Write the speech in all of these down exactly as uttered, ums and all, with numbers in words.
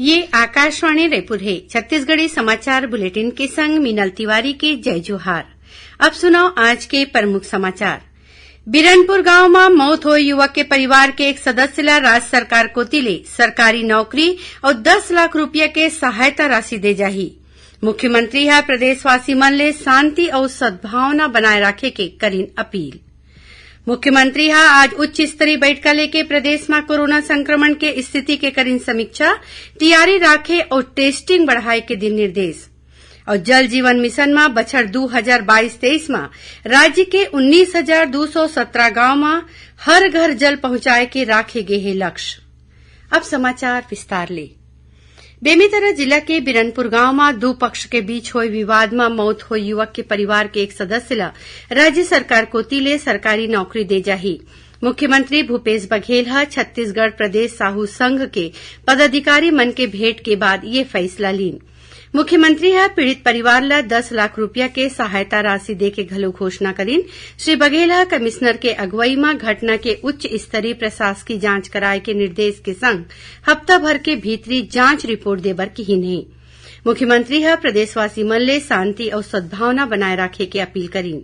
ये आकाशवाणी रायपुर हे। छत्तीसगढ़ी समाचार बुलेटिन के संग मीनल तिवारी के जय जोहार। अब सुनव आज के प्रमुख समाचार। बिरनपुर गांव म मौत होए युवक के परिवार के एक सदस्य ला राज्य सरकार कोति ले सरकारी नौकरी अउ दस लाख रुपया के सहायता राशि दे जाही। मुख्यमंत्री ह प्रदेशवासी मन ले शांति अउ सद्भावना बनाए राखे के करिन अपील। मुख्यमंत्री ह आज उच्च स्तरीय बैठका लेके प्रदेश म कोरोना संक्रमण के स्थिति के करिन समीक्षा, तियारी राखे अउ टेस्टिंग बढ़ाए के दिन निर्देश। अउ जल जीवन मिशन म बछर दू हजार बाईस तेईस म राज्य के उन्नीस हजार दू सौ सत्रह गांव म हर घर जल पहुंचाए के राखे गे हे लक्ष्य। अब समाचार विस्तार ले। बेमेतरा जिला के बिरनपुर गांव म दू पक्ष के बीच होए विवाद म मौत होए युवक के परिवार के एक सदस्य ल राज्य सरकार कोति ले सरकारी नौकरी दे जाही। मुख्यमंत्री भूपेश बघेल ह छत्तीसगढ़ प्रदेश साहू संघ के पदाधिकारी मन के भेंट के बाद ये फैसला लीन। मुख्यमंत्री ह पीड़ित परिवार ल दस लाख रुपया के सहायता राशि दे के घलो घोषणा करिन। श्री बघेल ह कमिश्नर के अगुवई म घटना के उच्च स्तरीय प्रशासकीय जांच कराए के निर्देश के संग हफ्ता भर के भीतरी जांच रिपोर्ट देबर किहिन हे। मुख्यमंत्री ह प्रदेशवासी मन ले शांति अउ सद्भावना बनाए राखे के अपील करिन।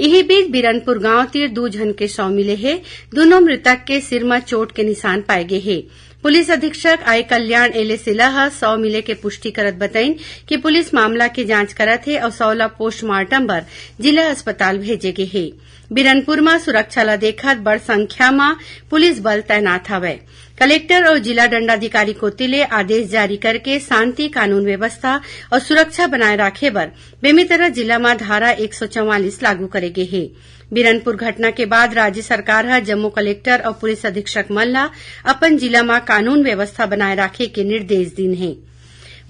इही बीच बिरनपुर गांव तीर दू झन के शव मिले हे। दूनों मृतक के सिर म चोट के निशान पाए गे हे। पुलिस अधीक्षक आई कल्याण एले सिला ह शव मिले के पुष्टि करत बतइन कि पुलिस मामला के जांच करत हे अउ शव ला पोस्टमार्टम बर जिला अस्पताल भेजे गे हे। बिरनपुर म सुरक्षा ला देखत बड़ संख्या म पुलिस बल तैनात हवय। कलेक्टर अउ जिला दंडाधिकारी कोति ले आदेश जारी करके शांति, कानून व्यवस्था अउ सुरक्षा बनाए राखे बर बेमेतरा जिला म धारा एक सौ चौवालीस लागू करे गे हे। बिरनपुर घटना के बाद राज्य सरकार ह जम्मो कलेक्टर अउ पुलिस अधीक्षक मन ला अपन जिला म कानून व्यवस्था बनाए राखे के निर्देश दीन हे।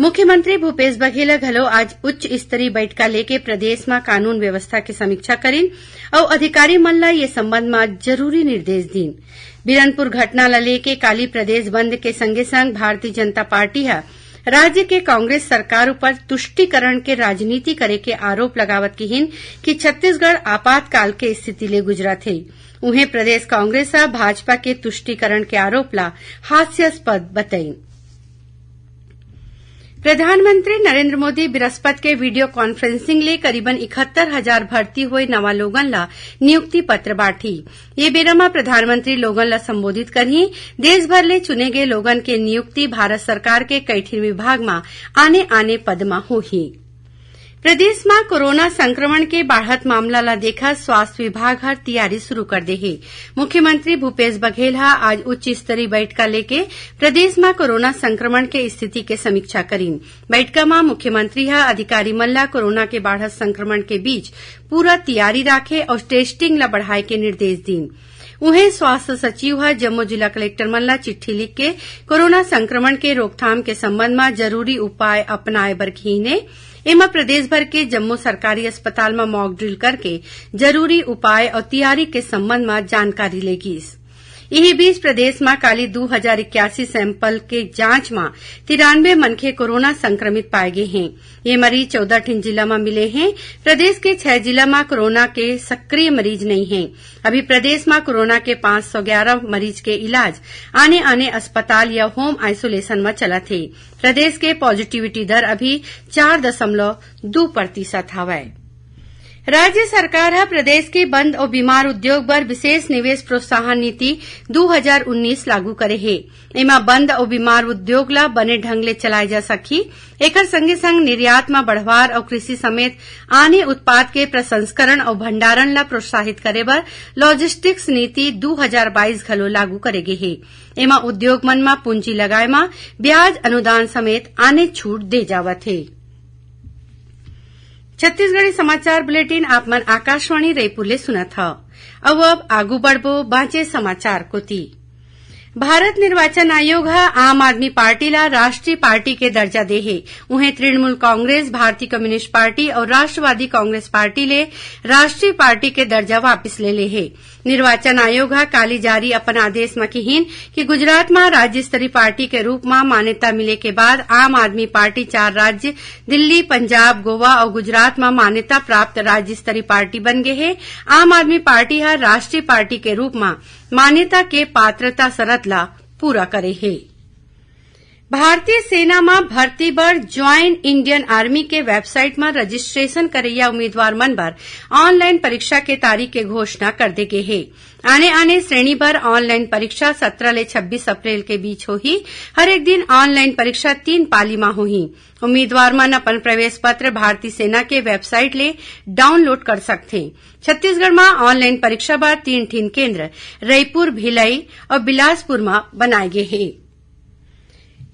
मुख्यमंत्री भूपेश बघेल ह घलो आज उच्च स्तरीय बैठका लेके प्रदेश म कानून व्यवस्था के समीक्षा करिन अउ अधिकारी मन ला ये संबंध म जरूरी निर्देश दीन। बिरनपुर घटना ला लेके काली प्रदेश बंद के संगे संग भारतीय जनता पार्टी ह राज्य के कांग्रेस सरकार ऊपर तुष्टीकरण के राजनीति करे के आरोप लगावत किहिन कि छत्तीसगढ़ आपातकाल के स्थिति ले गुजरत हे। उहें, प्रदेश कांग्रेस ह भाजपा के तुष्टीकरण के आरोप ला हास्यास्पद बतइन। प्रधानमंत्री नरेंद्र मोदी बिरस्पत के वीडियो कॉन्फ्रेंसिंग ले करीबन इकहत्तर हजार भर्ती होए नवा लोगन ला नियुक्ति पत्र बांटही। ये बेरा म प्रधानमंत्री लोगन ला संबोधित करही। देश भर ले चुने गे लोगन के नियुक्ति भारत सरकार के कई ठिन विभाग म आने-आने पद म होही। प्रदेश म कोरोना संक्रमण के बाढ़त मामला ला देखत स्वास्थ्य विभाग हर तियारी शुरू कर दे हे। मुख्यमंत्री भूपेश बघेल ह आज उच्च स्तरीय बैठका लेके प्रदेश म कोरोना संक्रमण के स्थिति के समीक्षा करिन। बैठका म मुख्यमंत्री ह अधिकारी मन ला कोरोना के बाढ़त संक्रमण के बीच पूरा तियारी राखे अउ टेस्टिंग ला बढ़ाए के निर्देश दीन। उहें, स्वास्थ्य सचिव ह जम्मो जिला कलेक्टर मन ला चिट्ठी लिख के कोरोना संक्रमण के रोकथाम के संबंध म जरूरी उपाय अपनाए बर किहिन हे। एमा प्रदेश भर के जम्मो सरकारी अस्पताल म मॉक ड्रिल करके जरूरी उपाय अउ तियारी के संबंध म जानकारी ले गीस। इही बीच, प्रदेश म काली दू हजार इक्यासी सैंपल के जांच म तिरानवे मनखे कोरोना संक्रमित पाए गे हें। ये मरीज चौदह ठिन जिला म मिले हें। प्रदेश के छह जिला म कोरोना के सक्रिय मरीज नइ हें। अभी प्रदेश म कोरोना के पाँच सौ ग्यारह मरीज के इलाज आने-आने अस्पताल या होम आइसोलेशन म चलत हे। प्रदेश के पॉजिटिविटी दर अभी चार दशमलव दू प्रतिशत हवय। राज्य सरकार ह प्रदेश के बंद अउ बीमार उद्योग बर विशेष निवेश प्रोत्साहन नीति दू हजार उन्नीस लागू करे हे। एमा बंद अउ बीमार उद्योग ल बने ढंग ले चलाए जा सकही। एखर संगे-संग निर्यात म बढ़वार अउ कृषि समेत आने उत्पाद के प्रसंस्करण अउ भंडारण ल प्रोत्साहित करे बर लॉजिस्टिक्स नीति दू हजार बाईस घलो लागू करे गे हे। एमा उद्योग मन म पूंजी लगाए म ब्याज अनुदान समेत आने छूट दे जावत हे। छत्तीसगढ़ी समाचार बुलेटिन आप मन आकाशवाणी रायपुर ले सुनत हव। अउ अब आगू बढ़बो बांचे समाचार कोति। भारत निर्वाचन आयोग ह आम आदमी पार्टी ला राष्ट्रीय पार्टी के दर्जा दे हे। उहें, तृणमूल कांग्रेस, भारतीय कम्युनिस्ट पार्टी अउ राष्ट्रवादी कांग्रेस पार्टी ले राष्ट्रीय पार्टी के दर्जा वापिस ले ले हे। निर्वाचन आयोग ह काली जारी अपन आदेश म किहिन कि गुजरात म राज्य स्तरीय पार्टी के रूप म मान्यता मिले के बाद आम आदमी पार्टी चार राज्य दिल्ली, पंजाब, गोवा अउ गुजरात म मान्यता प्राप्त राज्य स्तरीय पार्टी बन गे हे। आम आदमी पार्टी ह राष्ट्रीय पार्टी के रूप म मान्यता के पात्रता शरत ला पूरा करे हे। भारतीय सेना म भर्ती बर ज्वाइन इंडियन आर्मी के वेबसाइट म रजिस्ट्रेशन करइया उम्मीदवार मन बर ऑनलाइन परीक्षा के तारीख के घोषणा कर दे गे हे। आने-आने श्रेणी बर ऑनलाइन परीक्षा सत्रह ले छब्बीस अप्रैल के बीच होही। हर एक दिन ऑनलाइन परीक्षा तीन पाली म होही। उम्मीदवार मन अपन प्रवेश पत्र भारतीय सेना के वेबसाइट ले डाउनलोड कर सकथें। छत्तीसगढ़ म ऑनलाइन परीक्षा बर तीन ठिन केंद्र रईपुर, भिलाई अउ बिलासपुर म बनाए गे हे।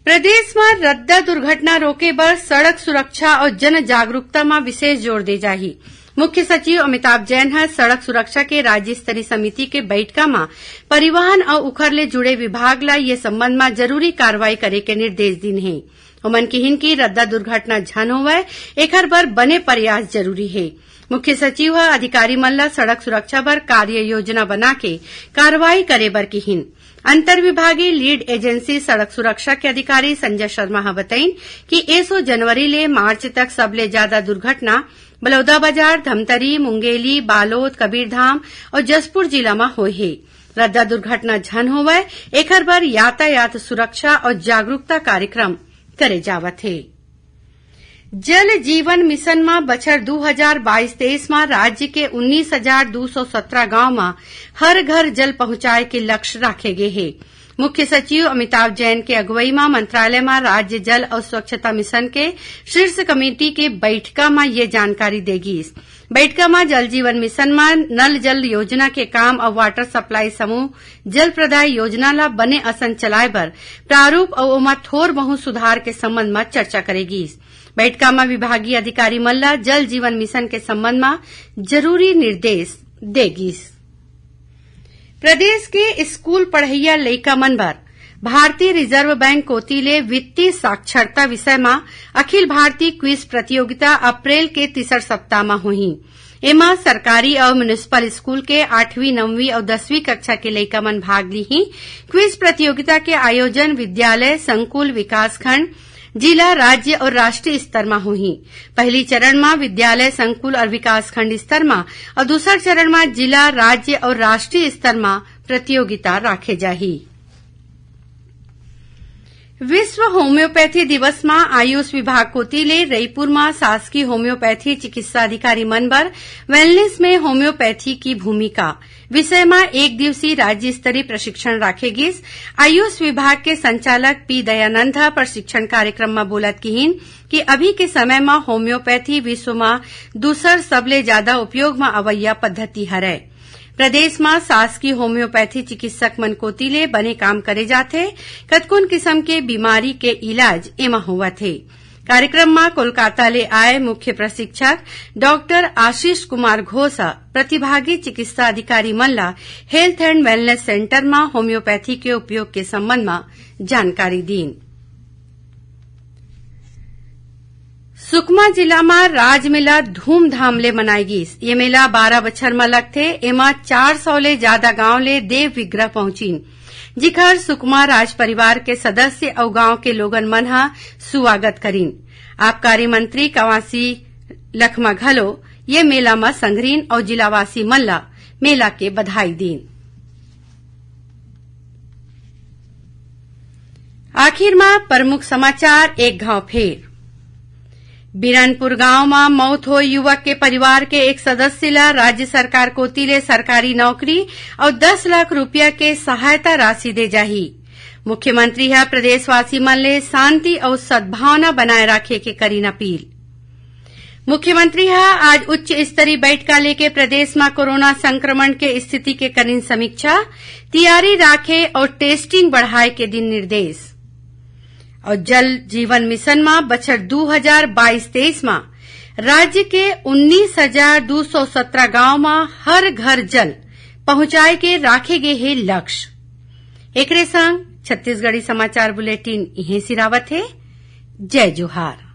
प्रदेश म रद्दा दुर्घटना रोके बर सड़क सुरक्षा अउ जन जागरूकता म विशेष जोर दे जाही। मुख्य सचिव अमिताभ जैन ह सड़क सुरक्षा के राज्य स्तरीय समिति के बैठका म परिवहन अउ उखर ले जुड़े विभाग ल ये संबंध म जरूरी कार्रवाई करे के निर्देश दीन हे। ओमन किहिन कि रद्दा दुर्घटना झन होवय, एखर बर बने प्रयास जरूरी हे। मुख्य सचिव ह अधिकारी मन ल सड़क सुरक्षा बर कार्य योजना बना के कार्रवाई करे बर किहिन। अंतर विभागीय लीड एजेंसी सड़क सुरक्षा के अधिकारी संजय शर्मा ह बतइन कि एसो जनवरी ले मार्च तक सबले ज्यादा दुर्घटना बलौदाबाजार, धमतरी, मुंगेली, बालोद, कबीरधाम अउ जशपुर जिला म होए हे। रद्दा दुर्घटना झन होवय, एखर बर यातायात सुरक्षा अउ जागरूकता कार्यक्रम करे जावत हे। जल जीवन मिशन म बछर दू हजार बाईस तेईस म राज्य के उन्नीस हजार दू सौ सत्रह गांव म हर घर जल पहुंचाए के लक्ष्य राखे गे हे। मुख्य सचिव अमिताभ जैन के अगुवई म मंत्रालय म राज्य जल अउ स्वच्छता मिशन के शीर्ष कमेटी के बैठका म ये जानकारी दे गीस। बैठका म जल जीवन मिशन म नल जल योजना के काम अउ वाटर सप्लाई समूह जल प्रदाय योजना ल बने असन चलाए बर प्रारूप अउ ओमा थोर बहुत सुधार के संबंध म चर्चा करे गीस। बैठका म विभागीय अधिकारी मन ल जल जीवन मिशन के संबंध म जरूरी निर्देश दे गीस। प्रदेश के स्कूल पढ़इया लइका मन बर भारतीय रिजर्व बैंक कोति ले वित्तीय साक्षरता विषय म अखिल भारतीय क्विज प्रतियोगिता अप्रैल के तीसर सप्ताह म होही। एमा सरकारी अउ म्युनिसिपल स्कूल के आठवीं, नौवीं अउ दसवीं कक्षा के लइका मन भाग लीही। क्विज प्रतियोगिता के आयोजन विद्यालय, संकुल, विकासखंड, जिला, राज्य अउ राष्ट्रीय स्तर म होही। पहिली चरण म विद्यालय, संकुल अउ विकासखंड स्तर म अउ दूसर चरण म जिला, राज्य अउ राष्ट्रीय स्तर म प्रतियोगिता राखे जाही। विश्व होम्योपैथी दिवस म आयुष विभाग कोति ले रईपुर म शासकीय होम्योपैथी चिकित्सा अधिकारी मन बर wellness में होम्योपैथी की भूमिका विषय म एक दिवसीय राज्य स्तरीय प्रशिक्षण राखे गिस। आयुष विभाग के संचालक पी दयानंद ह प्रशिक्षण कार्यक्रम म बोलत किहिन कि अभी के समय म होम्योपैथी विश्व म दूसर सबले जादा उपयोग म अवइया पद्धति हरय। प्रदेश म शासकीय होम्योपैथी चिकित्सक मन कोति ले बने काम करे जाथे। कतकोन किसम के बीमारी के इलाज एमा होवत हे। कार्यक्रम म कोलकाता ले आए मुख्य प्रशिक्षक डॉक्टर आशीष कुमार घोष ह प्रतिभागी चिकित्सा अधिकारी मन ल हेल्थ एंड वेलनेस सेंटर म होम्योपैथी के उपयोग के संबंध म जानकारी दीन। सुकमा जिला म राज मेला धूमधाम ले मनाए गीस। ये मेला बारह बछर म लगथे। एमा चार सौ ले जादा गांव ले देव विग्रह पहुंचिन, जिखर सुकमा राज परिवार के सदस्य अउ गांव के लोगन मन ह सुवागत करिन। आबकारी मंत्री कवासी लखमा घलो ये मेला म संघरिन अउ जिलावासी मन ल मेला के बधाई दीन। आखिर म प्रमुख समाचार एक घाव फेर। बिरनपुर गांव म मौत होए युवक के परिवार के एक सदस्य ल राज्य सरकार कोति ले सरकारी नौकरी अउ दस लाख रुपया के सहायता राशि दे जाही। मुख्यमंत्री ह प्रदेशवासी मन ले शांति अउ सद्भावना बनाए राखे के करिन अपील। मुख्यमंत्री ह आज उच्च स्तरीय बैठका लेके प्रदेश म कोरोना संक्रमण के स्थिति के करिन समीक्षा, तियारी राखे अउ टेस्टिंग बढ़ाए के दिन निर्देश। अउ जल जीवन मिशन म बछर दू हजार बाईस तेईस म राज्य के उन्नीस हजार दू सौ सत्रह गांव म हर घर जल पहुंचाए के राखे गे हे लक्ष्य। एकरे संग छत्तीसगढ़ी समाचार बुलेटिन इहें सिरावत हे। जय जोहार।